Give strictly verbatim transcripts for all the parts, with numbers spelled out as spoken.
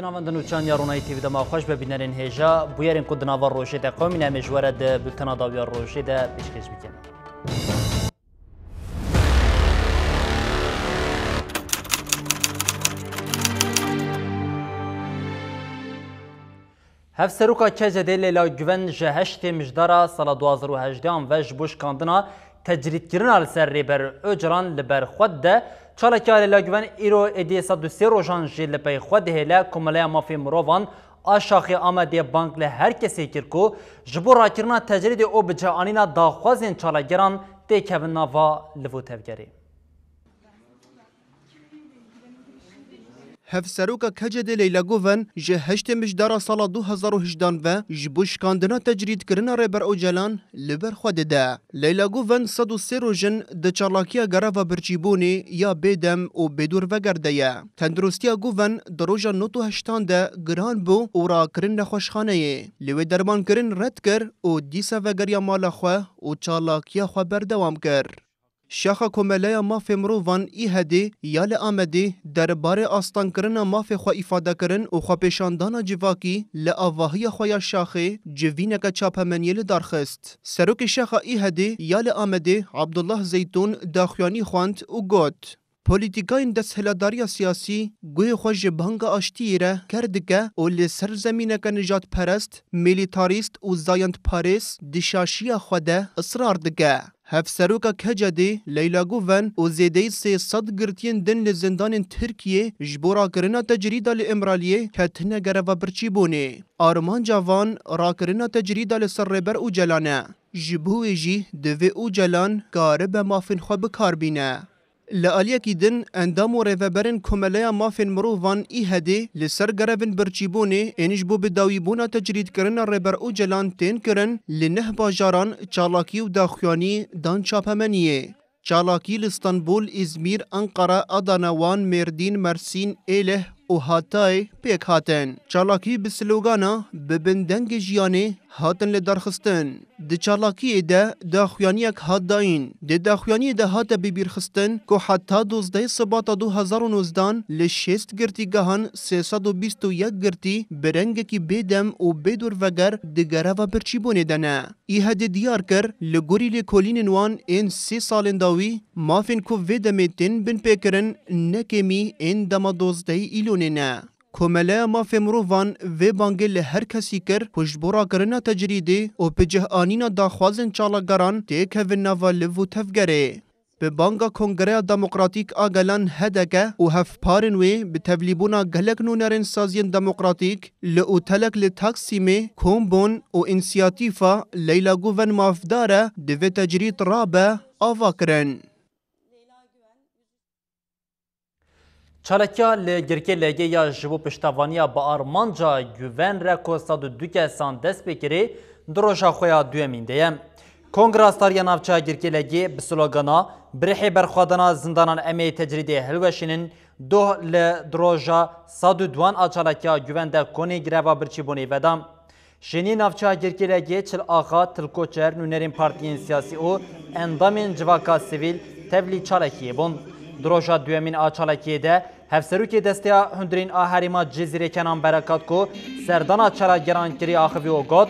Navendin û çand ya Ronahî T V dema xweş be bînerên hêja, bûyerên ku di nava rojê de qewimîne em ê ji we re di bultena dawiya rojê de pêşkêş bikin. Hevseroka K C D'ê Leyla Guven ji heştê Mijdara sala du hazar û hejdehan ve ji bo şikandina tecrîdkirina li ser Rêber Ocalan li ber xwe dide. Çalakiya Leyla Guven îro êdî sed û sê rojan jî li pey xwe dihêle. Komeleya Mafê Mirovan a Şaxê Amedê bang li her kesê kir ku ji bo rakirina tecrîdê û bi cih anîna daxwazên çalakgeran têkevin nava liv û tevgerê. Hevseroka K C D'ê Leyla Guven ji heştê Mijdara sala du hazar û hejdehan ve ji bo şikandina tecrîdkirina Rêber Ocalan li ber xwe dide. Leyla Guven sed û sê roj in di çalakiya greva birçîbûnê ya bêdem û bêdûrveger de ye. Tenduristiya Guven di roja nod û heştan de giran bû û rakirin nexweşxaneyê. Lê wê dermankirin red kir û dîsa vegeriya mala xwe û çalakiya xwe berdewam kir. Şaxa Komeleya Mafê Mirovan, İHA'dê, ya li Amedê derbarê astankirina mafê xwe îfade kirin û xwepêşandana civakî li avahiya xwe ya şaxê civîneke çapemeniyê li dar xist. Serokê Şaxa İHA'dê ya li Amedê, Abdullah Zeytun, daxuyanî xwend û got, Polîtîkayên desthilatdariya siyasî guhê xwe ji banga aştiyê re ker dike û li ser zemîneke nijadperest, milîtarîst û zayendparêz di şaşiya xwe de israr dike. Hevseroka K C D'ê Leyla Guven û zêdeyî sê sed girtiyên din li zindanên Tirkiyê ji bo rakirina tecrîda li Îmraliyê ketine greva birçîbûnê. Armanca van rakirina tecrîda li ser Rêber Ocalan e. Ji bo wê jî divê Ocalan karibe mafên xwe bi kar bîne. Li aliyekî din, endam û rêveberên Komeleya Mafên Mirovan, İHA'dê, li ser grevên birçîbûnê ên ji bo bidawîbûna tecrîdkirina Rêber Ocalan tên kirin, li neh bajaran çalakî û daxuyanî dan çapemeniyê. Çalakî li Stenbol, Îzmîr, Enqere, Adana, Wan, Mêrdîn, Mersîn, Êlih û Hatay pêk hatin. Çalakî bi slogana "Bibin dengê jiyanê" hatin li dar xistin. Di çalakiyê de daxuyaniyek hat dayîn. Di daxuyaniyê de hate bibîrxistin ku heta dozdehê Sibata du hazar û nozdehan li şêst girtîgehan sê sed û bîst û yek girtî bi rengekî bêdem û bêdûrveger di greva birçîbûnê de ne. İHA'dê diyar kir, li gorî lêkolînên wan ên sê salên dawî, mafên ku vê demê tên binpêkirin ne kêmî ên dema dozdehê Îlonê ne. Komeleya Mafê Mirovan vê bangê li her kesî kir ku ji bo rakirina tecrîdê û bi cih anîna daxwazên çalakgeran têkevin nava liv û tevgerê. Bi banga Kongreya Demokratîk a Gelan, H D K, û hevparên wê bi tevlîbûna gelek nûnerên saziyên demokratîk li otelek li Taksîmê kom bûn û însiyatîfa Leyla Guven mafdar e, divê tecrîd rabe, ava kirin. Çalakiya li Girkê Legê ya ji bo piştevaniya bi armanca Guven re ku sed û du kesan dest pê kirê, di roja xwe ya duyemîn de ye. Kongra Star ya Navçeya Girkê Legê bi slogana "Bi rihê berxwedana zindanan em ê tecrîdê hilweşînin", doh li di roja sed û duan a çalakiya Guven de konê greva birçîbûnê veda. Şêniyê navçeya Girkê Legê Çil Axa, Til Koçer, nûnerên partiyên siyasî û endamên civaka sivîl tevlî çalakiyê bûn. Di roja duyemîn a çalakiyê de Hevserokê Desteya Hundirîn a Herêma Cizîrê Kenan Berekat ku serdana çalakgeran kirî axivî û got,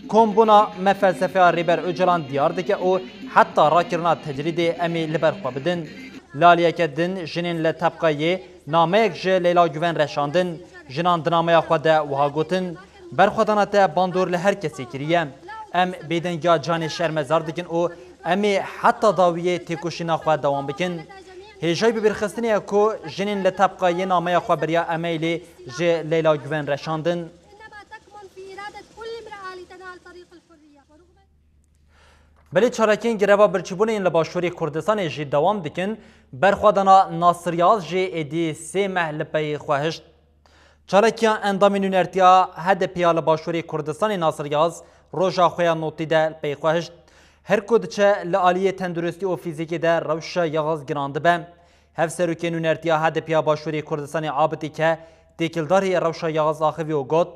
Kombûna me felsefeya Rêber Ocalan diyar dike û heta rakirina tecrîdê em ê li ber xwe bidin. Li aliyeke din jinên li tebqa yê nameyek ji Leyla Guven re şandin. Jinan di nameya xwe de wiha gotin, Berxwedana te bandor li her kesê kiriye. Em bêdengiya canê şermezar dikin û em ê heta dawiyê têkoşîna xwe dewam bikin. Hêjayî bibîrxistinê ye ku jinên li tebqa yê nameya xwe beriya emailê ji Leyla Guven re şandin. Belê çalakiyên greva birçîbûnê yên li Başûrê Kurdistanê jî dewam dikin. Berxwedana Nasir Yaz jî êdî sê meh li pey xwe hişt. Çalakiya endamên nûnertiya H D P ya li Başûrê Kurdistanê Nasir Yaz roja xwe ya notî de li pey xwe hişt. Her ku diçe li aliyê tenduristî û fîzîkê de rewşa Yaz giran dibe. Hevserokê nûnertiya H D P ya Başûrê Kurdistanê Abidê Ke têkildarî rewşa Yaz axivî û got,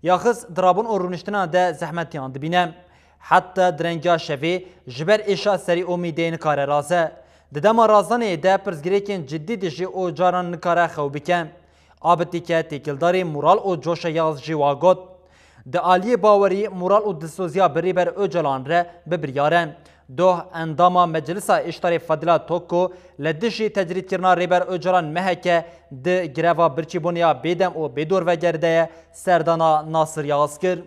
Yaz di rabûn û rûniştina de zehmetiyan dibîne. Heta direngiya şevê ji ber êşa serî û mîdeyê nikare raze. Di dema razanê de pirsgirêkên cidî dijî û caran nikare xew bike. Abitîke têkildarî moral û coşa Yaz jî wa got, di aliyê bawerî, moral û dilsoziya bi Rêber Ocalan re bi biryar e. Doh endama Meclisa Êştarê Fadila Toko li dijî tecrîdkirina Rêber Ocalan meheke di greva birçîbûnê ya bêdem û bêdorveger de ye, serdana Nasir Yaz kir.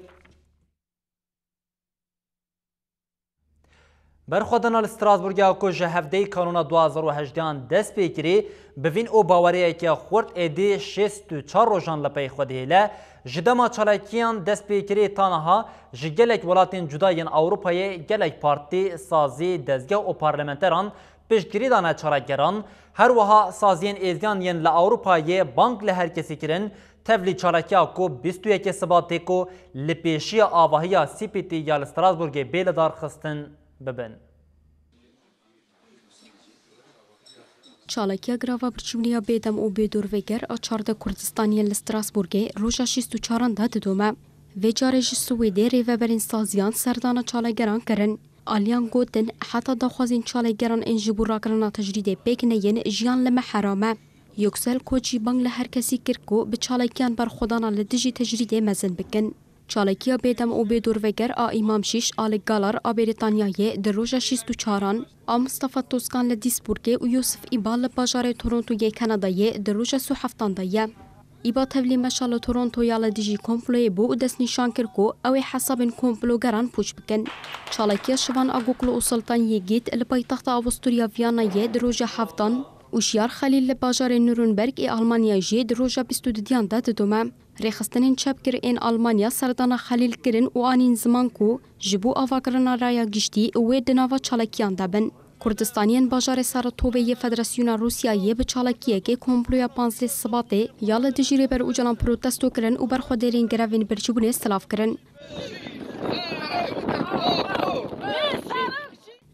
Berxwedana li Strasbourgê ya ku ji hevdeyê Kanûna du hazar û hejdehan dest pê kirî, bi vîn û baweriyeke xurt êdî şêst û çar rojan li pey xwe dihêle. Ji dema çalakiyan dest pê kirî ta niha ji gelek welatên cuda yên Ewropayê gelek partî, sazî, dezgeh û parlamenteran piştgirî dane çalakgeran. Her wiha saziyên êzdiyan yên li Ewropayê bang li her kesî kirin, tevlî çalakiya ku bîst û yekê Sibatê ku li pêşiya avahiya C P T ya li Strasbourgê bê lidarxistin bibin. Çalakiya grava birçîbûnê ya bêdem û bêdorveger a çardeh Kurdistaniyên li Strasbourgê roja şêst û çaran de didome. Vê carê ji Swêdê rêveberên saziyan serdana çalakgeran kirin. Aliyan gotin, heta daxwazên çalakgeran ên ji bo rakirina tecrîdê pêk neyên, jiyan li me heram e. Yuksel Koçî bang li her kesî kir ku bi çalakiyan berxwedana li dijî tecrîdê mezin bikin. Çalakiya bêdem û bêdorveger a Îmam Şîş a li Galar a Brîtanyayê di roja şêst û çaran, a Mustafa Toskan li Duisburgê û Yusuf Îbal li bajarê Torontoyê Kanadayê di roja sî û heftan de ye. Îba tevlî meşa li Torontoya li dijî komployê bû û destnîşan kir ku ew ê hesabên komplogeran pûç bikin. Çalakiya Şivan Agoklu û Sultan Yegît li paytexta Avusturya Viyanayê di roja hevdan û Şiyar Xelîl li bajarê Nuremberg ê Almanyayê jî di roja bîst û dudiyan de didome. Rêxistinên çepgir ên Almanya serdana Xelîl kirin û anîn ziman ku ji bo avakirina raya giştî wê di nava çalakiyan de bin. Kurdistaniyên bajarê Saratobê yê Federasyona Rûsyayê bi çalakiyekê komploya panzdeh Sibatê ya li dijî Rêber Ocalan protesto kirin û berxwedêrên grevên birçîbûnê silav kirin.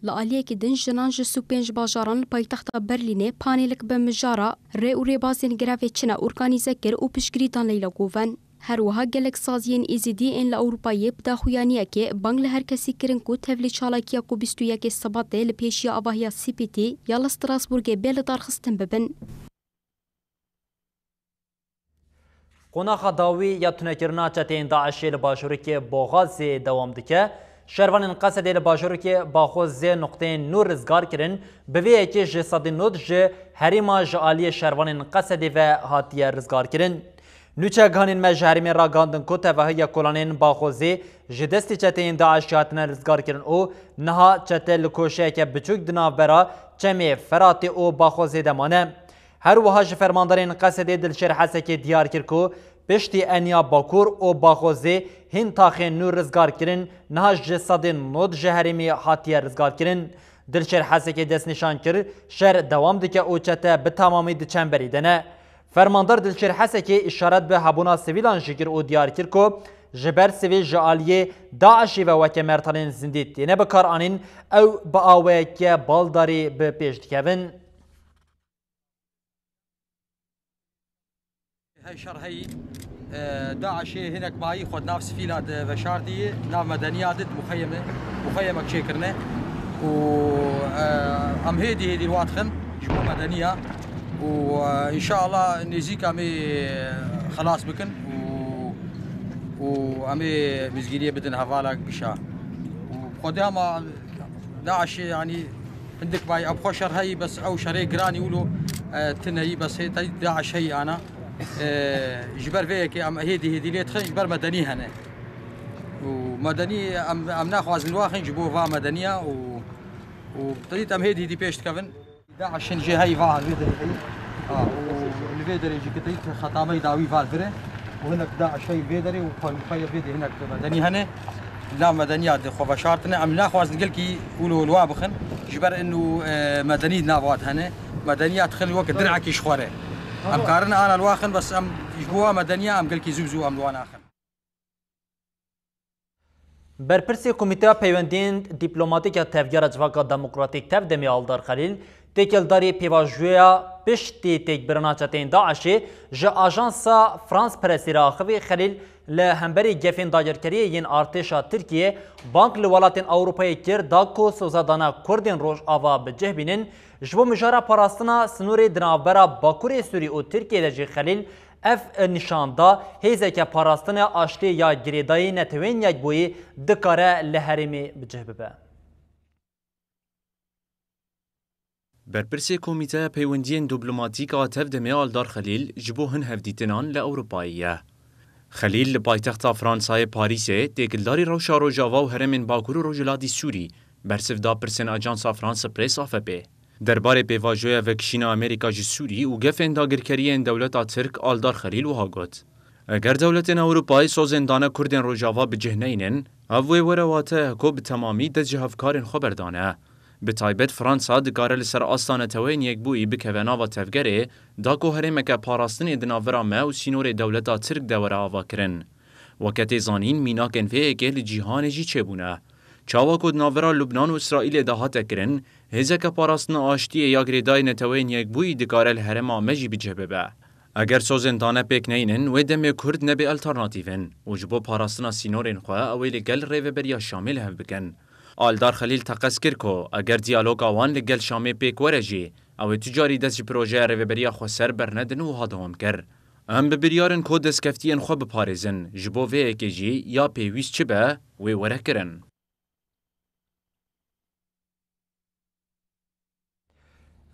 Li aliyekî din jinan ji sî û pênc bajaran li paytexta Berlînê panêlik bi mijara rê û rêbazên grevê çi ne organîze kir û piştgirî dan Leyla Guven. Her wiha gelek saziyên Êzidî ên li Ewropayê bi daxuyaniyekê bang li her kesî kirin ku tevlî çalakiya ku bîst û yekê Sibatê li pêşiya avahiya C P T ya li Strasbourgê bê lidarxistin bibin. Qonaxa dawî ya tunekirina çeteyên DAIŞê li bajarokê Boxazê dewam dike. Şervanên Qesedê li bajarokê Baxozê nuqteyên nû rizgar kirin. Bi vê yekê ji sedî nod ji herêma ji aliyê şervanên Qesedê ve hatiye rizgar kirin. Nûçe gihanên me ji herêmê ragihandin ku tevahiya kolanên Baxozê ji destê çeteyên DAIŞê hatine rizgar kirin û niha çete li koşeyeke biçûk di navbera çemê Feratê û Baxozê de mane. Her wiha ji fermandarên Qesedê Dilşêr Hesekê diyar kir ku piştî Enya Bakur û Baxozê hîn taxên nû rizgar kirin, niha ji sedê nod ji herêmê hatiye rizgar kirin. Dilşêr Hesekê destnîşan kir, şer dewam dike û çete bi temamî di çemberî de ne. Fermandar Dilşêr Hesekê îşaret bi hebûna sivîlan jî kir û diyar kir ku ji ber sivîl ji aliyê DAIŞê ve weke mertalên zindî têne bikaranîn, ew bi awayeke baldarî bi pêş dikevin. Hey şer hey, e, DAIŞê hinek mayî xwe di nav sivîla de veşartî, nav medeniya de di muxeyeme, muxeyemek çêkirine û, e, em hêdî hêdî li wa dixin ji bo medeniya û, e, înşallah nêzîka em ê xelas bikin û, û em ê mizgîniyê bidin hevala gişa. Û xwedê hema DAIŞê, yanî, hindik bay ew xwe şer heyî, bes ew şerê giranî wilo, e, tune yî, bes hê tey DAIŞ heyî ana. E, ji ber vê yekê em hêdî hêdî lê dixin, ji ber medenî hene. Û medenî em, em naxwazin waxin ji bo va medeniya û, û tedît em hêdî hêdî pêş dikevin. DAIŞ hin jê heyî va li vê derê heyî. Ha, û li vê derê jî kiteyî xetameyî dawî va li vir e. Û hinek DAIŞ heyî vê derê û xwe muxeyyel vê derê hinek medenî hene. Nav medeniya di xwe veşartine. Em naxwazin gelkî wilo li wa bixin. Ji ber inu, e, medenî di nav wa de hene. Medeniya dixin weke dir'ekî ji xwe re. Em karin ana li wa xin, bes em ji bo wa medeniya em gelkî zû bi zû em li wa naxin. Berpirsê Komîteya Peywendiyên Dîplomatîk ya Tevgera Civaka Demokratîk, TEV-DEMê Aldar Xelîl, têkildarî pêvajoya piştî têkbirina çeteyên DAIŞê ji Ajansa France Pressê re axivî. Xelîl li hemberî gefên dagirkeriyê yên artêşa Tirkiyê bang li welatên Ewropayê kir, da ku soza dana Kurdên Rojava bi cih bînin. Ji bo mijara parastina sinorê di navbera Bakurê Sûrî û Tirkiyê de jî Xelîl Ev nîşan da hêzeke parastinê aştiyê ya girêdayî Neteweyên Yekbûyî dikare li herêmê bi cih bibe. Berpirsê Komîteya Peywendiyên Dîplomatîk a Tevdemê Aldar Xelîl ji bo hin hevdîtinan li Ewropayê ye. Xelîl li paytexta Fransayê Parîsê têkildarî rewşa Rojava û herêmên Bakur û Rojhilatî Sûrî bersiv da pirsên Ajansa France Presse, A F P. Derbarê pêvajoya vekişîna Amerîka ji Sûrî û gefên dagirkeriyên dewleta Tirk Aldar Xelîl wiha got, Eger dewletên Ewropayê sozên dane Kurdên Rojava bi cih neynin, ev wê were wateyek ku bi temamî dest ji hevkarên xwe berdane. Bi taybet Fransa dikare li ser asta Neteweyên Yekbûyî bikeve nava tevgerê, da ku herêmeke parastinê di navbera me û sînorê dewleta Tirk de were avakirin. Weke tê zanîn, mînakên vê yekê li cîhanê jî çêbûne. Çawa ku di navbera Lubnan û Îsraîlê de hate kirin, hêzeke parastina aştiyê ya girêdayî Neteweyên Yekbûyî dikare li herêma me jî bi cih bibe. Eger sozên dane pêk neynin, wê demê Kurd nebê alternatîv in û ji bo parastina sînorên xwe ew ê li gel Rêveberiya Şamê li hev bikin. Aldar Xelîl teqez kir ku eger diyaloga wan li gel Şamê pêk were jî, ew ê tu carî dest ji projeya Rêveberiya Xweser bernedin û wiha dewam kir, Em bi biryar in ku destkeftiyên xwe biparêzin, ji bo vê yekê jî ya pêwîst çi be, wê were kirin.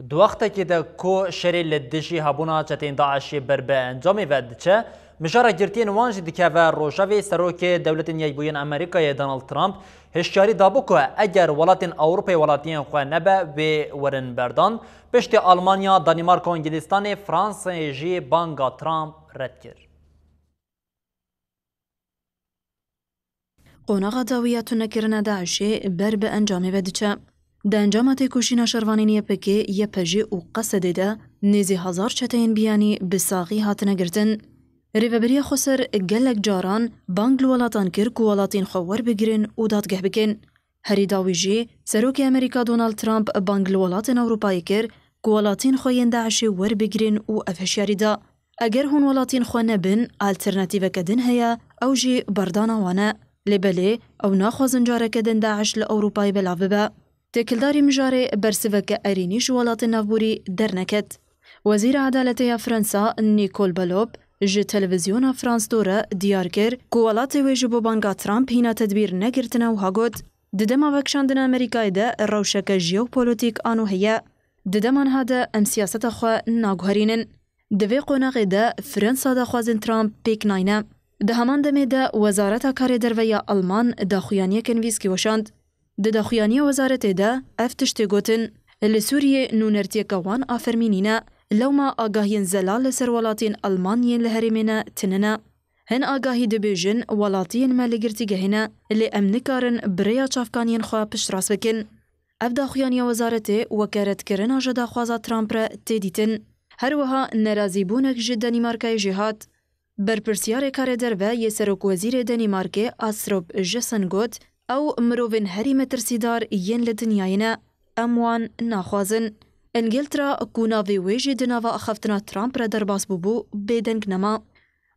Di wextekê de ku şerê li dijî hebûna çeteyên DAIŞê ber bi encamê ve diçe, mijara girtiyên wan jî dikeve rojevê. Serokê Dewletên Yekbûyî yên Amerîkayê Donald Trump hişyarî dabû ku eger welatên Ewropayê welatiyên xwe nebe, wê werin berdan. Piştî Almanya, Danîmarka û Îngilîstanê, Fransayê jî banga Trump red kir. Qonaxa dawî ya tunekirina DAIŞê ber bi encamê ve diçe. Di encama têkoşîna şervanên Y P G, Y P J û Qesedê de nêzî hezar çeteyên biyanî bi saxî hatine girtin. Rêveberiya Xweser gelek caran bang li welatan kir ku welatên xwe werbigirin û dadgeh bikin. Herî dawî jî, Serokê Amerîka Donald Trump bang li welatên Ewropayê kir ku welatên xwe yên DAIŞê werbigirin û ev hişyarî da, Eger hûn welatên xwe nebin, alternatîveke din heye, ew jî berdana wan e. Lê belê, ew naxwazin careke din DAIŞ li Ewropayê belav bibe. Têkildarî mijarê bersiveke erênî ji welatên navborî derneket. Wezîra Edaletê ya Fransa Nicole Belloc ji televîzyona France deux re diyar kir ku welatê wê ji bo banga Trump hîna tedbîr negirtine û ha got, Di dema vekişandina Amerîkayê de rewşeke jeopolotîk ano heye. Di dema niha de em siyaseta xwe naguherînin. Di vê qonaxê de Fransa daxwazên Trump pêk nayne. Di heman demê de Wezareta Karê Derve ya Alman daxuyaniyeke nivîskî weşand. Di daxuyaniya wezaretê de ev tişt tê gotin, Li Sûriyê nûnertiyeke wan a fermî nîne. Lewma agahiyên zelal li ser welatiyên Alman yên li herêmê ne tune ne. Hin agahî dibêjin welatiyên me li girtîgehê ne, lê em nikarin bi rêya çavkaniyên xwe piştrast bikin. Ev daxuyaniya wezaretê weke redkirina ji daxwaza Trump re tê dîtin. Her wiha nerazîbûnek ji Danîmarkayê jî hat. Berpirsyarê karê derve yê serokwezîrê Danîmarkê Astrup Jessen got, Ew mirovên herî metirsîdar yên li dinyayê ne. Em wan naxwazin. Îngiltera ku navê wê jî di nava axaftina Trump re derbas bûbû, bêdeng nema.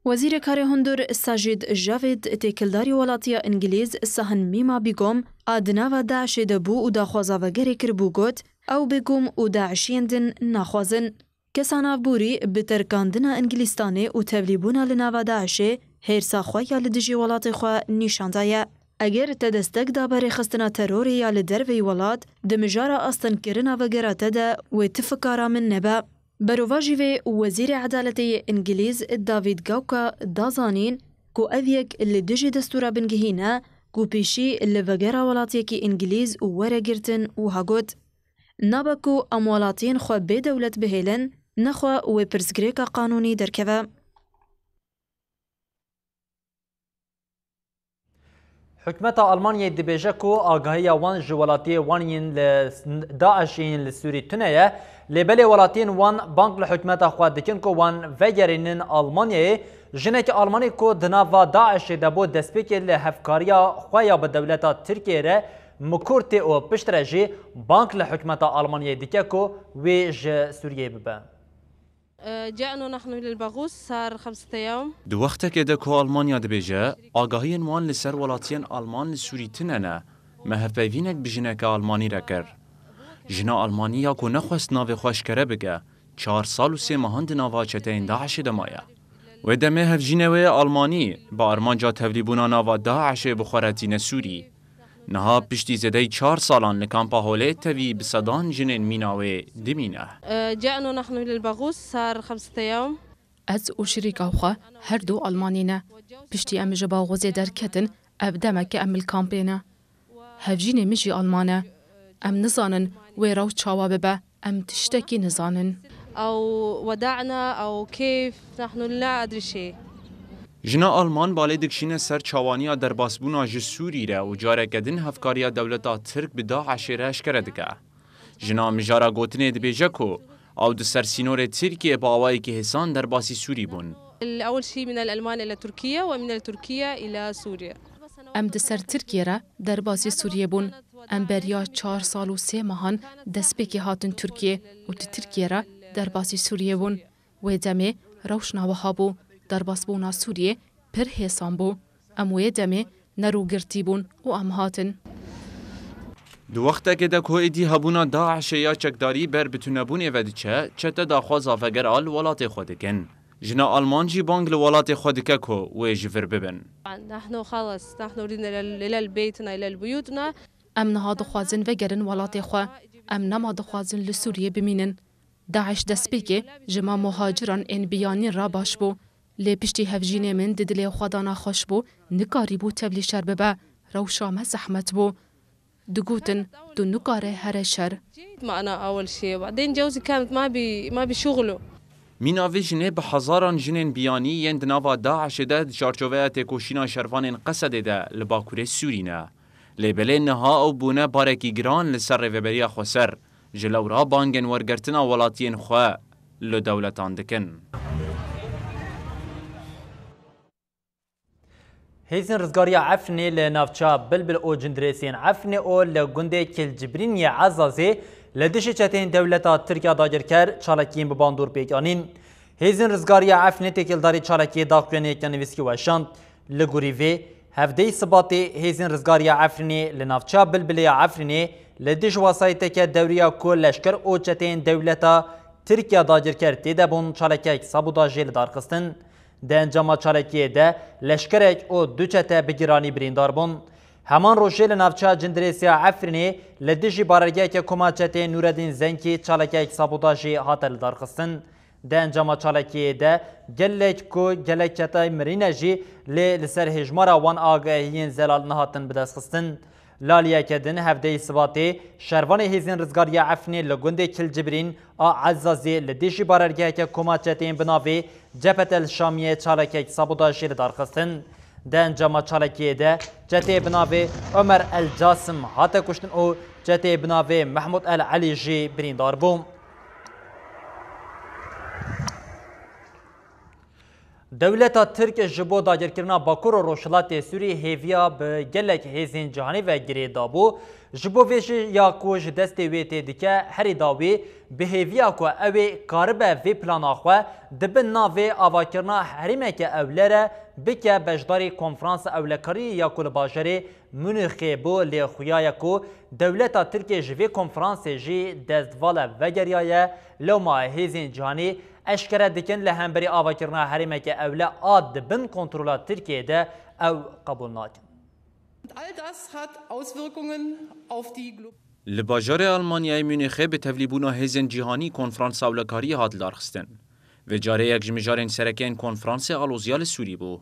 Wezîrê Karê Hundur Sajid Javid têkildarî welatiya Îngilîz Sahin Mîma Bîgom a di nava DAIŞê de bû û daxwaza vegerê kiribû got, Ew bêgom û DAIŞiyên din naxwazin. Kesa navborî bi terkandina Îngilîstanê û tevlîbûna li nava DAIŞê hêrsa xwe ya li dijî welatê xwe nîşan daye. Eger te destek dabe rêxistina terorê ya li derveyî welat, di mijara astengkirina vegera te de wê ti fikara min nebe. Berovajî vê, Wezîrê Edaletê yê Îngilîz David Gauka da zanîn ku ev yek li dijî destûra bingehîn e ku pêşî li vegera welatiyekî Îngilîz were girtin û ha got, Nabe ku em welatiyên xwe bê dewlet bihêlin, nexwe wê pirsgirêka qanûnî derkeve. Hikûmeta Almanyayê dibêje ku agahiya wan ji welatiyê wan yên li DAIŞ yên li Sûrî tune ye, lê belê welatiyên wan bang li hikûmeta xwe dikin ku wan vegerînin Almanyayê. Jinekî Almanî ku di nava DAIŞê de bû, destpêkê li hevkariya xwe ya bi dewleta Tirkiyê re mikûr tê û piştre jî bang li hikûmeta Almanyayê dike ku wê ji Sûriyeyê bibe. جئنا نحن للباغوس صار خمسة أيام. Di wextekê de ku Almanya dibêje, agahiyên wan li ser welatiyên Alman li Sûrî tune ne, me hevpeyvînek bi jineke Almanî re kir. Jina Almanî ya ku nexwest navê xwe eşkere bike, çar sal û sê mehan di nava çeteyên DAIŞê de maye. Wê demê hevjînê wê Almanî bi armanca tevlîbûna nava DAIŞê bi xwe re tîne Sûrî. Niha piştî zêdeyî çar salan li kampa Holê tevî bi sedan jinên mîna wê dimîne. جئنا نحن إلى الباغوث صار خمسة أيام. Ez û şirîka xwe her du Almanî ne. Piştî em ji Baxûzê derketin, ev demeke em li kampê ne. Hevjînê min jî Alman e. Em nizanin wê rewş çawa bibe. Em tiştekî nizanin. أو ودعنا أو كيف، نحن لا أدري شيء. Jina Alman balê dikişîne ser çawaniya derbasbûna ji Sûrî re û careke din hevkariya dewleta Tirk bi DAIŞê re eşkere dike. Jina mijara gotinê dibêje ku ew di ser sînorê Tirkiyê bi awayekî hêsan derbasî Sûrî bûn. أول شيء من ألمانيا إلى تركيا ومن تركيا إلى سوريا. Em di ser Tirkiyê re derbasî Sûriyê bûn. Em beriya çar sal û sê mehan destpêkê hatin Tirkiyê û di Tirkiyê re derbasî Sûriyê bûn. Wê demê rewşna wiha bû, derbasbûna Sûriyê pir hêsan bû. Em wê demê nerûgirtî bûn û em hatin. Di wextekê de ku êdî hebûna DAIŞê ya çekdarî ber bi tunebûnê ve diçe, çete daxwaza vegera li welatê xwe dikin. Jina Alman jî bang li welatê xwe dike ku wê ji vir bibin. نحن خلص، نحن ردنا إلى إلى بيتنا، إلى بيوتنا. Em niha dixwazin vegerin welatê xwe. Em nema dixwazin li Sûriyê bimînin. DAIŞ destpêkê ji me muhaciran ên biyanî re baş bû. Lê piştî hevjînê min di dilê xwe de nexweş bû, nikarîbû tevlî şer bibe. Rewşa me zehmet bû. Digotin, tu nikare here şer. جيت معنا أول شيء، بعدين جوزي كانت ما بي ما بشغله. Mîna vê jinê bi hezaran jinên biyanî yên di nava DAIŞê de di çarçoveya têkoşîna şervanên Qesedê de li Bakurê Sûrî ne. Lê belê niha ew bûne barekî giran li ser Rêveberiya Xweser. Ji lewra bangên wergirtina welatiyên xwe li dewletan dikin. Hêzên Rizgariya Efrînê li navça Bilbil û Cindirêsiyên Efrînê û li gundê Kilcibrîn yê Ezazê li dijî çeteyên dewleta Tirk ya dagirker çalakiyên bi bandor pêk anîn. Hêzên Rizgariya Efrînê têkildarî çalakiyê daxuyaniyeke nivîskî weşand. Li gorî vê, hevdehî Sibatê Hêzên Rizgariya Efrînê li navça Bilbilê ya Efrînê li dij wesayîteke dewriya ku leşker û çeteyên dewleta Tirk ya dagirker tê de bûn çalakiyek sabotajê li dar xistin. Di encama çalakiyê de leşkerek û du çete bi giranî birîndar bûn. Heman rojê li navça Cindirêsiya Efrînê li dijî barergeheke koma çeteyên Nûredîn Zenkî çalakiyek sabotajî hate lidarxistin. Di encama çalakiyê de gelek ku gelek çetay mirîne jî, lê li ser hêjmara wan agahiyên zelal nehatin bidestxistin. Laliyeke din hevdehî Sibatê şervanê Hêzên Rizgariya Efrînê li gundê Kilcibrîn a Ezazê li dijî barergeheke koma çeteyên bi navê Cephet El Şamiyê çalakek sabotajê li dar xistin. Di encama çalakiyê de çeteyê bi navê Omer El Casim hate kuştin û çeteyê bi navê Mehmûd El Elî jî birîndar bû. Dewleta Tirk ji bo dagirkirina Bakur û Rojhilatê Sûrî hêviya bi gelek hêzên cîhanî ve girê dabû. Ji bo vê jî ya ku ji destê wê tê dike, herî dawî bi hêviya ku ew ê karibe vê plana xwe di bin navê avakirina herêmeke ewle re bike beşdarî konferansa ewlekariyê ya ku li bajarê Munîxê bû, lê xuya ye ku dewleta Tirkiyê ji vê konferansê jî destvala vegeriyaye. Lewma hêzên cîhanî eşkere dikin, li hemberî avakirina herêmeke ewle a di bin kontrola Tirkiyê de ew qebûl nakin. Und all das hat Auswirkungen auf die glo- Li bajarê Almanyayê Munîxê bi tevlîbûna hêzên cîhanî konferansa ewlekariyê hat lidarxistin. Vê carê yek ji mijarên sereke yên konferansê aloziya li Sûrî bû.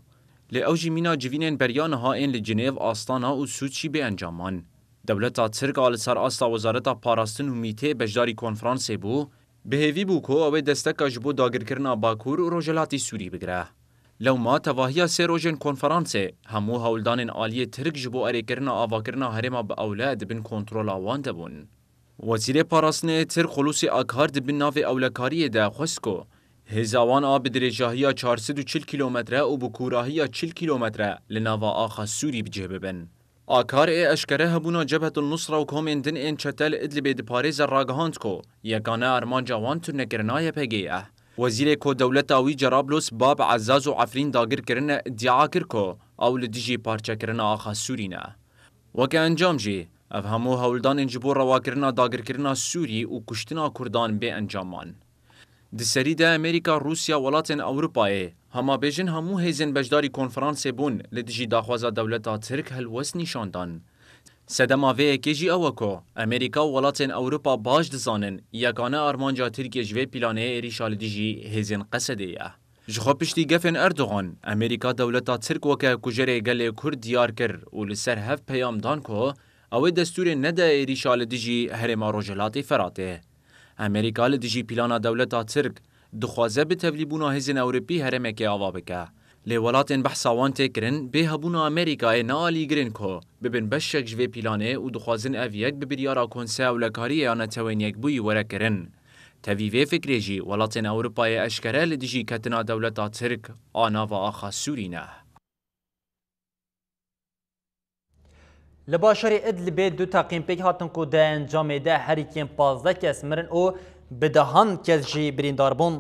Lê ew jî mîna civînên beriya niha ên li Cinêv, Astana û Sûçî bê encam man. Dewleta Tirk a li ser asta Wezareta Parastin û Mîtê beşdarî konferansê bû, bi hêvî bû ku ew ê desteka ji bo dagirkirina Bakur û Rojhilatî Sûrî bigire. Lewma tevahiya sê rojên konferansê, hemû hewldanên aliyê Tirk ji bo erêkirina avakirina herêma bi ewle di bin kontrola wan de bûn. Wezîrê Parastinê Tirk Xulûsî Akar di bin navê ewlekariyê de xwest ku hêza wan a bi dirêjahiya çar sed û çil kîlometre û bi kûrahiya çil kîlometre li nava axa Sûrî bi cih bibin. Akar ê eşkere hebûna Cebhetul Nusra û komên din ên çete li Idlibê diparêze ragihand ku yekane armanca wan turnekirina Y P G ye. Wezîrê ku dewleta wî Cerablos, Bab, Ezaz û Efrîn dagir kirine, îdia kir ku ew li dijî parçekirina axa Sûrî ne. Weke encam jî, ev hemû hewldanên ji bo rewakirina dagirkirina Sûrî û kuştina Kurdan bê encam man. Di serî de Amerîka, Rûsya, welatên Ewropayê Hema bêjin hemû hêzên beşdarî konferansê bûn li dijî daxwaza dewleta Tirk helwest nîşan dan. Sedema vê yekê jî ew e ku Amerîka û welatên Ewropa baş dizanin yekane armanca Tirkiyê ji vê planê êrîşa li dijî hêzên Qesedê ye. Ji xwe piştî gefên Erdogan, Amerîka dewleta Tirk weke kujerê gelê Kurd diyar kir û li ser hev peyam dan ku ew ê destûrê nede êrîşa li dijî herêma Rojhilatê Feratê. Amerîka li dijî plana dewleta Tirk dixwaze bi tevlîbûna hêzên Ewropî herêmekê ava bike. Lê welatên behsa wan tê kirin, bê hebûna Amerîkayê ne alîgir in ku bibin beşek ji vê planê û dixwazin ev yek bi biryara Konseya Ewlekariyê ya Netewên Yekbûyî were kirin. Tevî vê fikrê jî welatên Ewropayê eşkere li dijî ketina dewleta Tirk a nava axa Sûrî ne. Li bajarê Idlibê du teqîn pêk hatin ku di encamê de herî kêm pazdeh kes mirin û bi dehan kes jî birîndar bûn.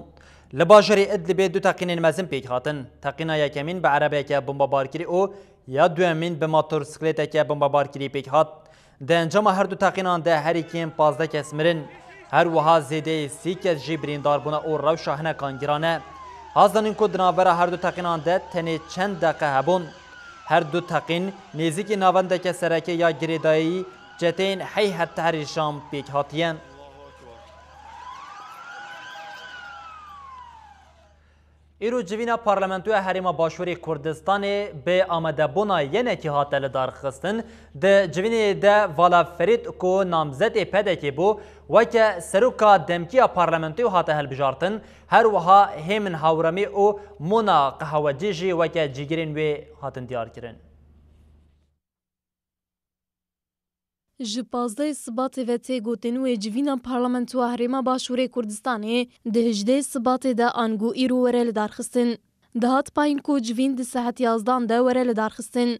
Li bajarê Idlibê du teqînên mezin pêk hatin. Teqîna yekemîn bi erebeyeke bombebarkirî û ya duyemîn bi motorsîkleteke bombebarkirî pêk hat. Di encama her du teqînan de herî kêm pazdeh kes mirin. Her wiha zêdeyî sî kes jî birîndar bûne û rewşa hinekan giran e. Ha zanîn ku di navbera her du teqînan de tenê çend deqe hebûn. Her du teqîn nêzîkî navendeke sereke ya girêdayî çeteyên Heyhet Tehrîr Şam pêk hatiye. Îro civîna Parlamentoya Herêma Başûrê Kurdistanê bi amadebûna yenekî hate lidarxistin. Di civînê de Vala Ferîd ku namzetê P D K'ê bû, weke seroka demkî ya parlamentoyê hate hilbijartin. Her wiha Hêmin Hawramî û Mona Qehwecî jî weke cîgirên wê hatin diyarkirin. Ji pazdehê Sibatê ve tê gotin wê civîna Parlamentoya Herêma Başûrê Kurdistanê di hejdehê Sibatê de ango îro were lidarxistin. Dihat payîn ku civîn di saet yazdan de were lidarxistin.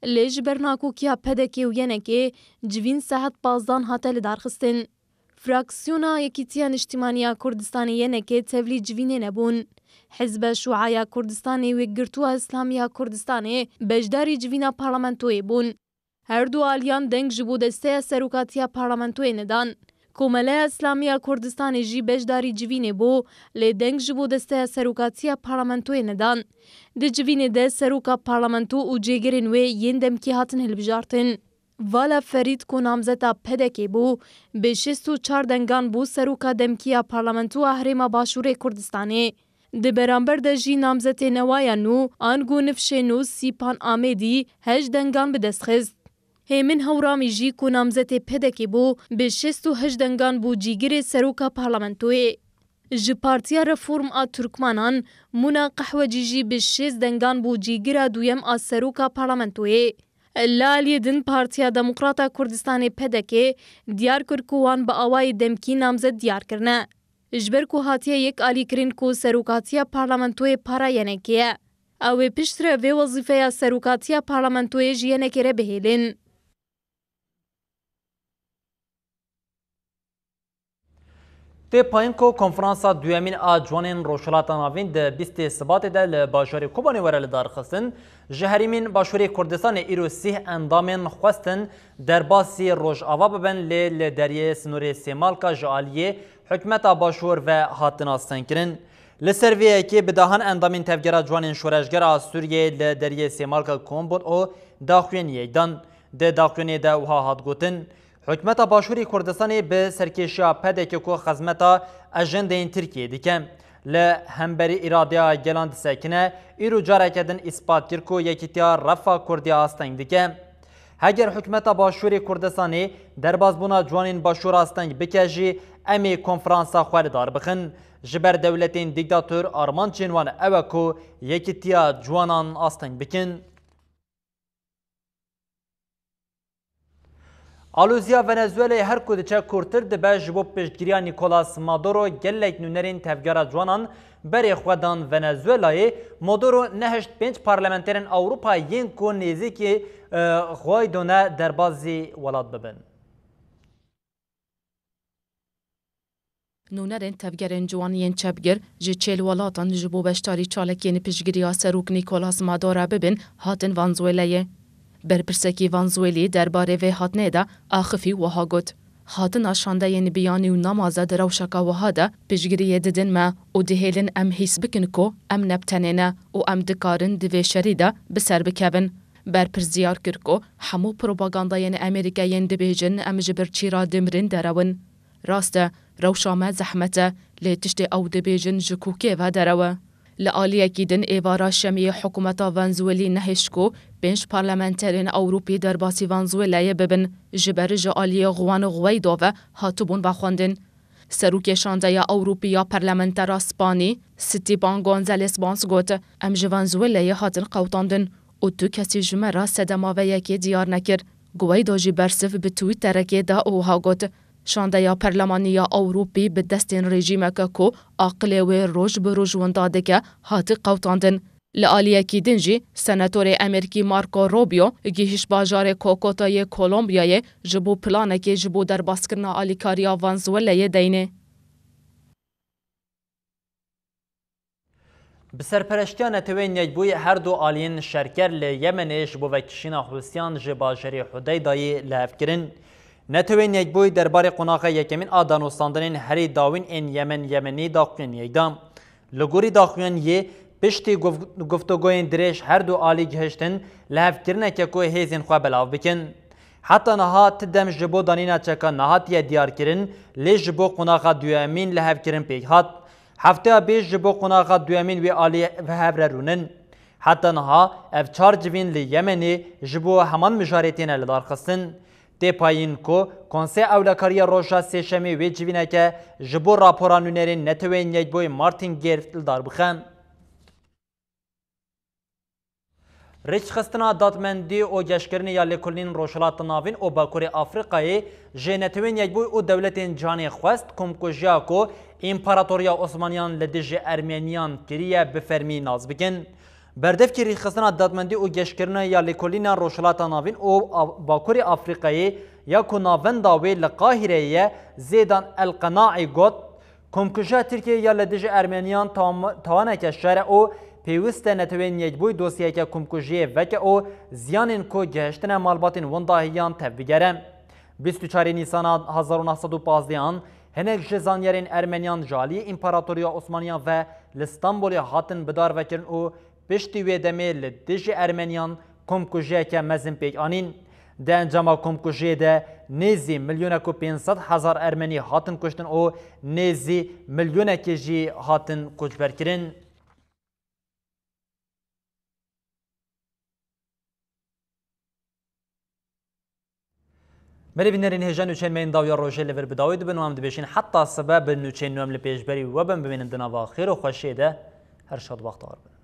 Lê ji ber nakokiya P D K û Y N K'ê civîn saet pazdan hate lidarxistin. Fraksiyona Yekîtiya Niştimanî ya Kurdistanê Y N K tevlî civînê nebûn. Hizbe Şuaya Kurdistanê û Yekgirtûa Îslamî ya Kurdistanê beşdarî civîna parlamentoyê bûn. Her du aliyan deng ji bo desteya serokatiya parlamentoyê nedan. Komeleya Îslamî ya Kurdistanê jî beşdarî civînê bû, lê deng ji bo desteya serokatiya parlamentoyê nedan. Di civînê de seroka parlamento û cêgirên wê yên demkî hatin hilbijartin. Vala Ferîd ku namzeta P D K'ê bû, bi şêst û çar dengan bû seroka demkî ya Parlamentoya Herêma Başûrê Kurdistanê. Di beramber de jî namzetê newa ya nû, ango nifşê nû Sîpan Amêdî heşt dengan bi dest xist. Hêmin Hewramî jî ku namzetê P D K'ê bû, bi şêst û heşt dengan bû cîgirê seroka parlamentoyê. Ji Partiya Reform a Turkmanan, Muna Qehwecî jî bi şêst dengan bû cîgira duyem a seroka parlamentoyê. Li aliyê din Partiya Demokrata Kurdistanê P D K diyar kir ku wan bi awayê demkî namzet diyar kirine. Ji ber ku hatiye yek alîkirin ku serokatiya parlamentoyê para Y N K'ê ye. Ew ê piştre vê wezîfeya serokatiya parlamentoyê ji Y N K'ê re bihêlin. Tê payîn ku konferansa duyemîn a ciwanên Rojhilata Navîn di bîstê Sibatê de li bajarê Kobanê were lidarxistin. Ji herêmên Başûrê Kurdistanê îro sîh endamên xwestin derbasî Rojava bibin, lê li deriyê sînorê Sêmalka ji aliyê hikûmeta Başûr ve hatin astengkirin. Li ser vê yekê bi dehan endamên Tevgera Ciwanên Şoreşger a Sûriyeyê li deriyê Sêmalka kom bûn û daxuyaniyek dan. Di daxuyaniyê de wiha hat gotin, Hikûmeta Başûrê Kurdistanê bi serkêşiya P D K ku xizmeta ajendeyên Tirkiyeyê dike, li hemberî îradeya gelan disekine, îro careke din îspat kir ku yekîtiya refa Kurdî asteng dike. Heger hikûmeta Başûrê Kurdistanê derbasbûna ciwanên Başûr asteng bike jî, em ê konferansa xwe li dar bixin. Ji ber dewletên dîktator armancên wan ew e ku yekîtiya ciwanan asteng bikin. Aloziya Venezuelayê her ku diçe kûrtir dibe, ji bo piştgiriya Nicolas Maduro gelek nûnerên Tevgera Ciwanan berê xwe dan Venezuelayê. Maduro nehişt pênc parlamenterên Ewropa yên ku nêzîkî, e, Guaido ne derbazî welat bibin. Nûnerên Tevgerên Ciwan yên çepgir ji çêl welatan ji bo beşdarî çalakiyên piştgiriya Serok Nicolas Maduro bibin, hatin Venezuelayê. Berpirsekî Venezuelî derbarê vê hatinê de axifî wiha got, Hatina şandeyên biyanî û namaze di rewşeke wiha de piştgiriyê didin me û dihêlin em hîs bikin ku em ne bi tenê ne û em dikarin di vê şerî de bi ser bikevin. Berpirs diyar kir ku hemû propagandayên Amerîkayên dibêjin em ji birçî re dimirin derewin. Rast e, rewşa me zehmet e, lê tiştê ew dibêjin ji kokê ve derew e. Li aliyekî din êvara şemiyê hikûmeta Venezuelî nehişt ku pênc parlamenterên Ewropî derbasî Venezuelayê bibin, ji ber ji aliyê Juan Guaido ve hatibûn vexwendin. Serokê Şandeya Ewropî ya Parlamentera Spanî, Stepan González Pons got, em ji Venezuelayê hatin qewtandin û tu kesî ji me re sedema vê yekê diyar nekir. Guaido jî bersiv bi Twitterekê da û wiha got, Şandeya Perlemanî ya Ewropî bi destên rejîmeke ku aqilê wê roj bi roj winda dike, hatî qewtandin. Li aliyekî din jî senatorê Amerîkî Marco Rubio gihîşt bajarê Kokota yê Kolombiyayê ji bo planekê ji bo derbaskirina alîkariya Venezuelayê deynê. Bi serpereştiya Netewên Yekbûyî her du aliyên şerker li Yemenê ji bo vekişîna Hûsiyan ji bajarê Hudeydayê li hev kirin. Netewên Yekbûyî derbarê qonaxa yekemîn a danûstandinên herî dawîn ên Yemen Yemenî daxuyaniyek da. Li gorî daxuyaniyê, piştî guf-, guftûgoyên dirêj her du alî gihiştin li hevkirineke ku hêzên xwe belav bikin. Heta niha ti dem ji bo danîna çeka nehatiye diyarkirin, lê ji bo qonaxa duyemîn lihevkirin pêk hat. Hefteya bêj ji bo qonaxa duyemîn wê alî bi hev re rûnin. Heta niha ev çar civîn li Yemenê ji bo heman mijarê têne lidarxistin. Tê payîn ku Konseya Ewlekariya Roja Sêşemê wê civîneke ji bo rapora nûnerên Neteweyên Yekbûyî Martin Gerd li dar bixe. Rêkxistina Dadmendî û Geşkirinê ya Lêkolînên Rojhilata Navîn û Bakurê Afrîkayê ji Netewên Yekbûyî û dewletên cîhanê xwest komkujiya ku Împaratoriya Osmaniyan li dijî Ermeniyan kiriye bi fermî nas bikin. Berdevkî Rêkxistina Dadmendî û Geşkirinê ya Lêkolîna Rojhilata Navîn û Av-, Bakurê Afrîkayê ya ku navenda wê li Qahireyê ye, Zêdan El Qenaî got, Komkujiya Tirkiyeyê ya li dijî Ermeniyan tam-, tawaneke şer e û pêwist e Netewên Yekbûyî dosyeyeke komkujiyê veke û ziyanên ku gihiştine malbatên windahiyan tevbigere. Bîst û çarê Nîsana hezar û neh sed û pazdeh an hinek ji zanyarên Ermeniyan ji aliyê Împaratoriya Osmaniyan ve li Stenbolê hatin bidarvekirin û piştî wê demê li dijî Ermeniyan komkujiyeke mezin pêk anîn. Di encama komkujiyê de nêzî milyonek û pênc sed hezar Ermenî hatin kuştin û nêzî milyonekê jî hatin koçberkirin. Belê bînerên hêja, nûçeyên me yên dawiya rojê li vir bi dawî dibin û em dibêjin heta sibe bi nûçeyên nû em li pêşberî we bin, bimînin di nava xêr û xweşiyê de. Her şad, baxtewar bin.